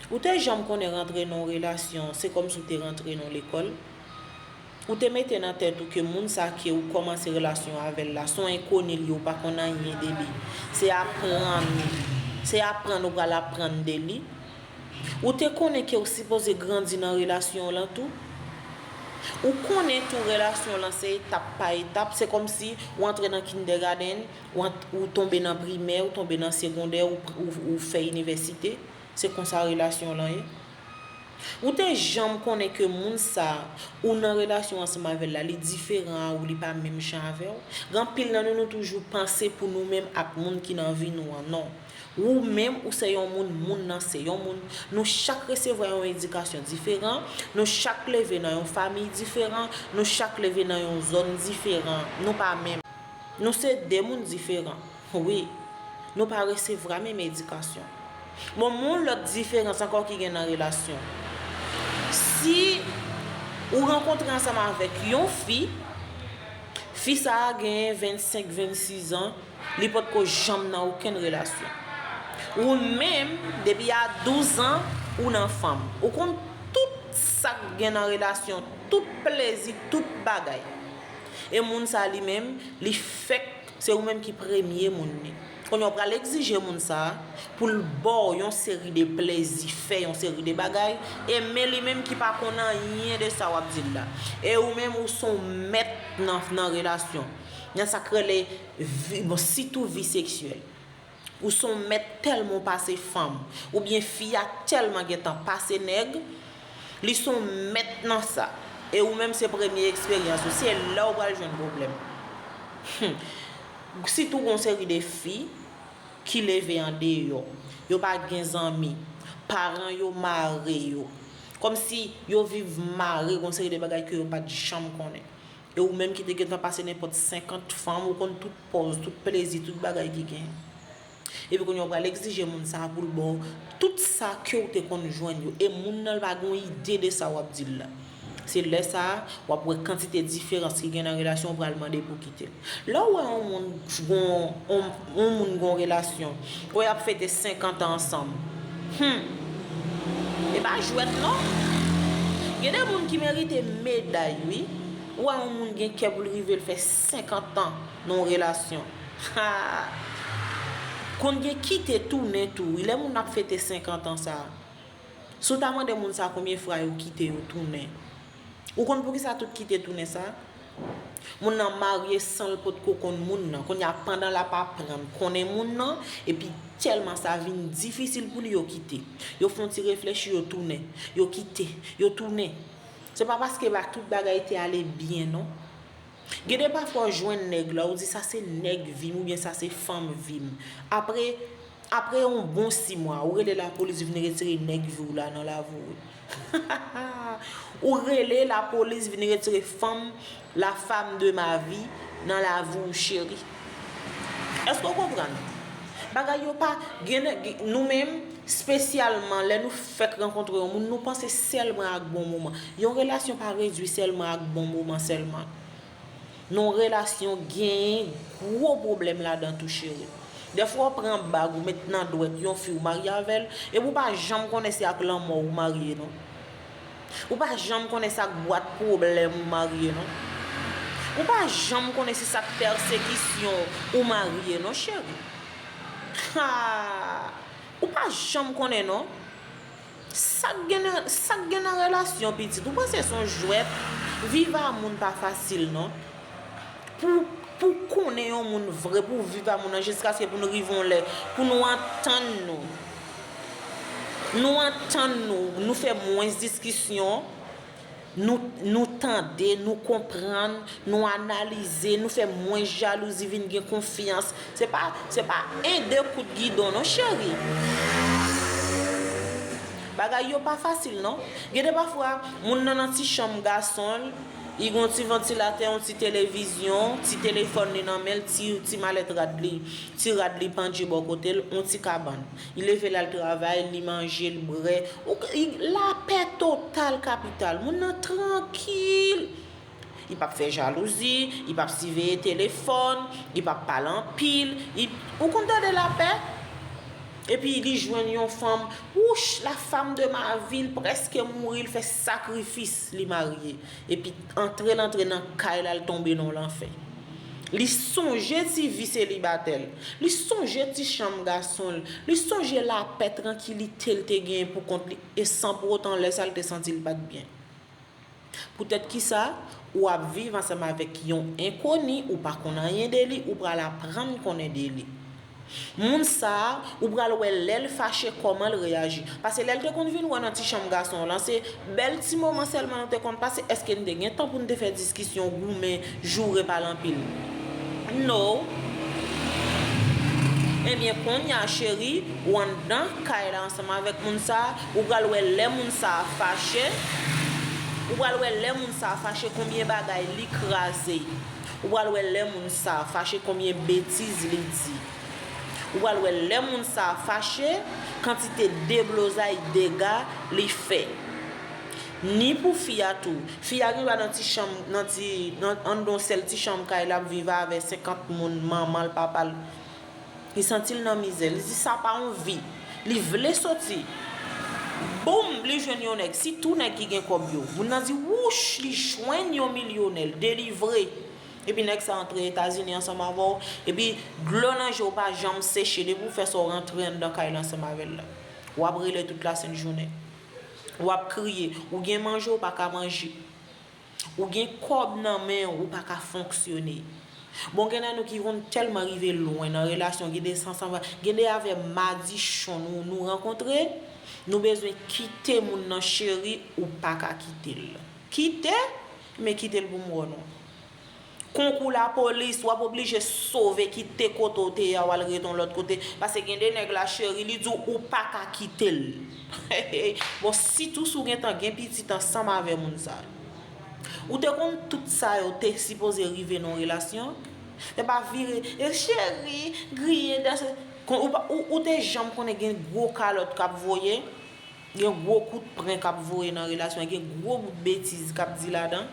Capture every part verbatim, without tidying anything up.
Ou te janm konnen rantre nan yon relasyon, se kòmsi w te rantre nan yon lekòl? Ou te mete nan tèt ou ke moun sa ke ou kòmanse relasyon avè l la, se yon enkoni l ye, ou pa konn anyen de li. Se aprann, se aprann ou pral aprann de li. Ou te konnen ke ou sipoze grandi nan relasyon w lan tou? Ou konnen tou relasyon w lan se etap pa etap, se kòmsi ou antre nan kindergarten, ou ant-, ou tonbe nan primè, ou tonbe nan segondè, ou, ou, ou fè inivèsite. Se konsa relasyon w lan ye. Ou te janm konnen ke moun sa ou nan relasyon ansanm avè l la, li diferan a ou, li pa menm jan avè w? Gen anpil nan nou, nou toujou panse pou nou menm ak moun ki nan vi nou an. Non. Ou menm, ou se yon moun, moun nan se yon moun. Nou chak resevwa yon edikasyon diferan, nou chak leve nan yon fanmi diferan, nou chak leve nan yon zòn diferan. Nou pa menm. Nou se de moun diferan. Wi, nou pa resevwa menm edikasyon. Bon, men yon lòt diferans ankò ki gen nan relasyon. Si ou rankontre ansanm avèk yon fi, fi sa a gen vennsenk, vennsis an, li potko janm nan okenn relasyon. Ou menm, depi a douz an, ou nan fanm. Ou konn tout sa k gen nan relasyon, tout plezi, tout bagay. E moun sa li menm, li fèk, se ou menm ki premye moun li. Kounye a w pral egzije moun sa a pou l ba w yon seri de plezi, fè yon seri de bagay, e men li menm ki pa konn anyen de sa w ap di l la. E ou menm ou se yon mèt nan, nan relasyon. Nan sa k rele vi, bon, sitou vi seksyèl. Ou se yon mèt tèlman w pase fanm, oubyen fi a tèlman gentan pase nèg, li se yon mèt nan sa. E ou menm se premye eksperyans ou, se la w pral jwenn pwoblèm. Hmm. Sitou gon seri de fi ki leve andeyò, yo pa gen zanmi, paran yo mare yo. Kòmsi yo viv mare, gon seri de bagay ke yo pa t janm konnen. E ou menm ki te gentan pase nenpòt senkant fanm, ou konn tout pòz, tout plezi, tout bagay ki gen. Epi kounye a w pral egzije moun sa a pou l ba w tout sa ke w te konn jwenn yo. E moun nan l pa gen yon ide de sa w ap di l la. Se lè sa a, w ap wè kantite diferans ki gen nan relasyon, w pral mande pou kite l. Lè w wè yon moun gon, yon, yon moun gon relasyon, wè y ap fete senkant an ansanm. Hmm. E pa jwèt non. Gen de moun ki merite meday, wi. Ou wè yon moun gen kè pou l rive l fè senkant an nan yon relasyon. Ha! Konn gen kite tounen tou, wi, lè moun ap fete senkant an sa a. Si w ta mande moun sa a konbyen fwa yo kite yo tounen. Ou konn poukisa tout kite tounen sa a? Moun nan marye san l potko konn moun nan. Kounye a, pandan l ap aprann konnen moun nan, epi tèlman sa vin difisil pou li, yo kite. Yo fè yon ti reflechi, yo tounen. Yo kite. Yo tounen. Se pa paske ba tout bagay te ale byen, non. Gen de pafwa w jwenn nèg la, ou di, "Sa se nèg vi m," oubyen, "Sa se fanm vi m." Apre, apre yon bon sis mwa, ou rele lapolis vin retire nèg vi w la nan lavi w. Ou rele lapolis vin retire fanm, la femme de ma vie, nan lavi w, cheri. Èske w konprann? Bagay yo pa gen, gen, nou menm, espesyalman, lè nou fèk rankontre yon moun, nou panse sèlman ak bon moman. Yon relasyon pa redui sèlman ak bon moman sèlman. Nan yon relasyon, genyen gwo pwoblèm ladan tou, cheri. Dèfwa, w pran bag, ou met nan dwèt yon fi ou marye avè l, epi ou pa janm konnen se ak lanmò ou marye, non. Ou pa janm konnen se ak bwat pwoblèm ou marye, non. Ou pa janm konnen se se ak pèsekisyon ou marye, non, cheri. Ha! Ou pa janm konnen, non. Sa k gen nan, sa k gen nan relasyon, pitit? Ou panse se yon jwèt? Viv a moun pa fasil, non. Pou, pou konnen yon moun vre, pou viv a moun nan, jiskaske pou nou rive yon lè, pou nou antann nou. Nou antann nou, nou fè mwens diskisyon, nou, nou tande, nou konprann, nou analize, nou fè mwens jalouzi, vin gen konfyans. Se pa, se pa en de kout gidon, non, cheri. Bagay yo pa fasil, non. Gen de pafwa, moun nan nan ti chanm gason l, li gon ti vantilatè, yon ti televizyon, ti telefòn li nan men l, ti, ti malèt rad li, ti rad li pandje bò kote l, yon ti kabann. Li leve l al travay, li manje, li bwè. Ou k-, li, lapè total kapital. Moun nan trankil. Li p ap fè jalouzi, li p ap siveye telefòn, li p ap pale anpil. Li, ou konn tande lapè? Epi li jwenn yon fanm, wouch, la femme de ma vie, l prèske mouri, l fè sakrifis, li marye. Epi antre l antre nan kay la, l tonbe nan lanfè. Li sonje ti vi selibatè l. Li sonje ti chanm gason l. Li sonje lapè, trankilite l te genyen pou kont li. E san pou otan, lè sa, l te santi l pa t byen. Poutèt kisa? Ou ap viv ansanm avèk yon enkoni, ou pa konn anyen de li, ou pral aprann konnen de li. Moun sa a, ou pral wè lè l fache kòman l reyaji. Paske lè l te konn vin wè nan ti chanm gason w lan, se bèl ti moman sèlman nou te konn pase. Èske n te gen tan pou n te fè diskisyon, goumen, joure, pale anpil? No. Ebyen, kounye a, cheri, ou anndan kay la ansanm avèk moun sa a, ou pral wè lè moun sa a fache, ou pral wè lè moun sa a fache konbyen bagay li kraze. Ou pral wè lè moun sa a fache konbyen betiz li di. Ou pral wè lè moun sa a fache kantite deblozay, dega li fè. Ni pou fi a tou. Fi a gen dwa nan ti chanm, nan ti, nan, anndan yon sèl ti chanm kay l ap viv avè senkant moun, manman l, papa l. Li santi l nan mizè. Li di sa pa yon vi. Li vle soti. Boum, li jwenn yon nèg. Sitou nèg ki gen kòb yo. Moun nan di, wouch, li jwenn yon milyonè, l delivre. Epi nèg sa antre Etazini ansanm avè w. Epi dlo nan je w pa janm seche. Depi w fè sa, w rantre anndan kay la ansanm avè l la. W ap rele tout lasent jounen. W ap kriye. Ou gen manje, w pa ka manje. Ou gen kòb nan men w, ou pa ka fonksyone. Bon, gen nan nou ki konn tèlman rive lwen nan relasyon, gen de sansanm, gen de avè madichon nou, nou rankontre, nou bezwen kite moun nan, cheri, ou pa ka kite l. Kite? Men kite l pou m wè non. Konkou lapolis, w ap oblije sove, kite kote w te ye a, w al ret yon lòt kote. Paske gen de nèg la, cheri, li di w ou pa ka kite l. Bon, sitou si w gentan gen pitit ansanm avè moun sa. Ou te konn tout sa yo te sipoze rive nan yon relasyon? Se pa vire, e cheri, griyen, danse. Kon, ou, pa- ou, ou te janm konnen gen gwo kalòt k ap voye? Gen gwo kout pren k ap voye nan relasyon, gen gwo bout betiz k ap di ladan.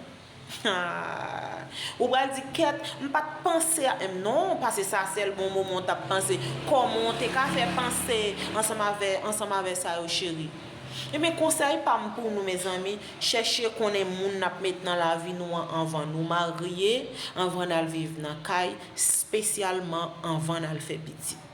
Ou pral di, kèt, m pa t panse a, em, non, paske sa sèl bon moman w t ap panse. Kòman w te ka fè panse ansanm avè, ansanm avè sa yo, cheri? Ebyen, konsèy pa m pou nou, mezanmi, chèche konnen moun n ap met nan lavi nou an anvan nou marye, anvan n al viv nan kay, espesyalman anvan n al fè pitit.